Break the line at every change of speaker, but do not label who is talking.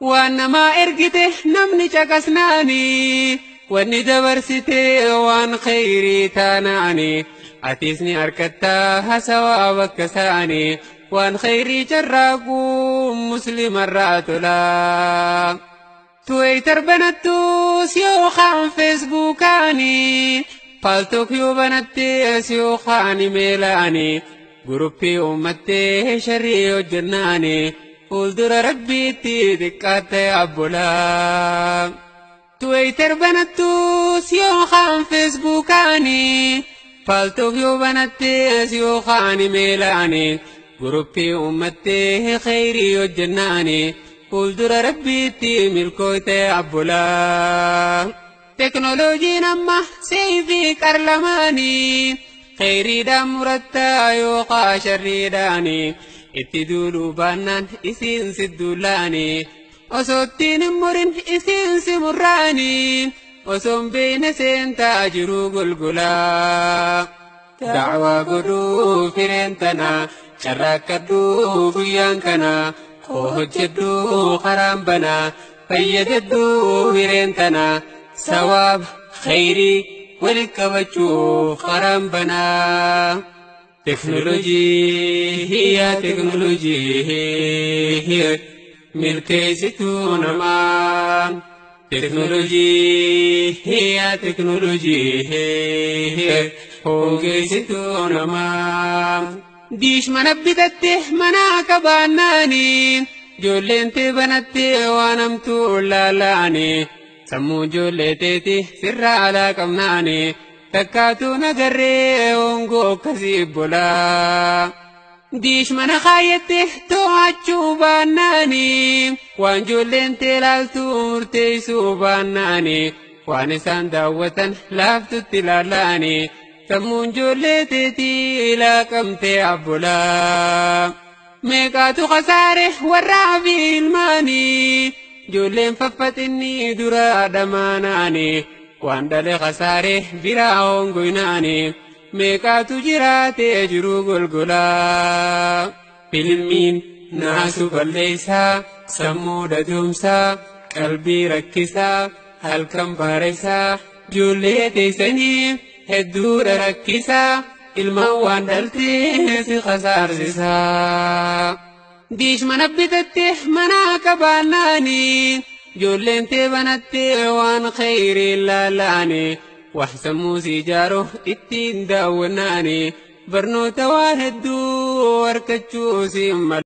Waan namaa ergite namni caqasnaani, wanni dabarsite waan khayrii taanaani, atis ni harkattaa hasawaa bakka saani, waan khayrii carraaquu muslimarraa tola. Tiwiitar banattus yookaan feesbuukaani, Paltalk yoo banattees yookaan imeelaani, guruppii uummattee sharrii hojjennaani, fuuldura rabbiitti xiqqaatte abbolaa. Tiwiitar banattus yookaan feesbuukaani, Paltalk yoo banattees yookaan imeelaani, guruppii uummattee khayrii hojjennaani, fuuldura rabbiitti milkooyte abbolaa. Teknooloojiin amma seefii qarlamaanii, khayriidhaan murattaa yookaan sharriidhaanii, itti duuluu baannaan isiin si duulaanii, osoo ittiin hin murin isiin si murraanii, osoo hin beekne seentaa jiruu golgolaa. Da'waa godhuu fireen tanaa, carraaqqadhuu guyyaan kanaa, koo hojjedhuu karaan banaa, fayyadadhuu hireen tanaa, sawaab khayrii walitti qabachuuf karaan banaa. Teknooloojii yaa teknooloojii milkeessituu namaa. Teknooloojii yaa teknooloojii hongeessituu namaa. Diish mana bitatte mana qabaannaani, ijoolleen tee banatte waan hamtuu laalaani, sammuu ijoollee teeti sirraa alaa qabnaani, takkaatu nagarree hongoo akkasii bolaa. Diish mana kaayyatte to'achuu baannaani, waan ijoolleen tee laaltu murteessuu baannaani, waan isaan daawwatan laaftutti laalaani, sammuun ijoollee teetii laaqamtee abbolaa. Meeqaatu khasaare warraa fi ilmaanii, ijoolleen faffaxinni dura dhamaanaani, waan dhale khasaare biraa hongoynaani, meeqaatu jiraatee jiruu golgolaa. Filmiin naasu balleessaa, sammuu dadoomsaa, qalbii rakkisaa, halkan baareessaa, ijoollee teessanii hedduudha rakkisaa, ilmaan waan dhaltee si khasaarsisaa. Diish mana bitatte mana qabaannaani, ijoolleen tee banatte waan khayrii laalaani, wax sammuu si ijaaru ittiin daawwannaani, barnoota waan hedduu harkachuu si mala.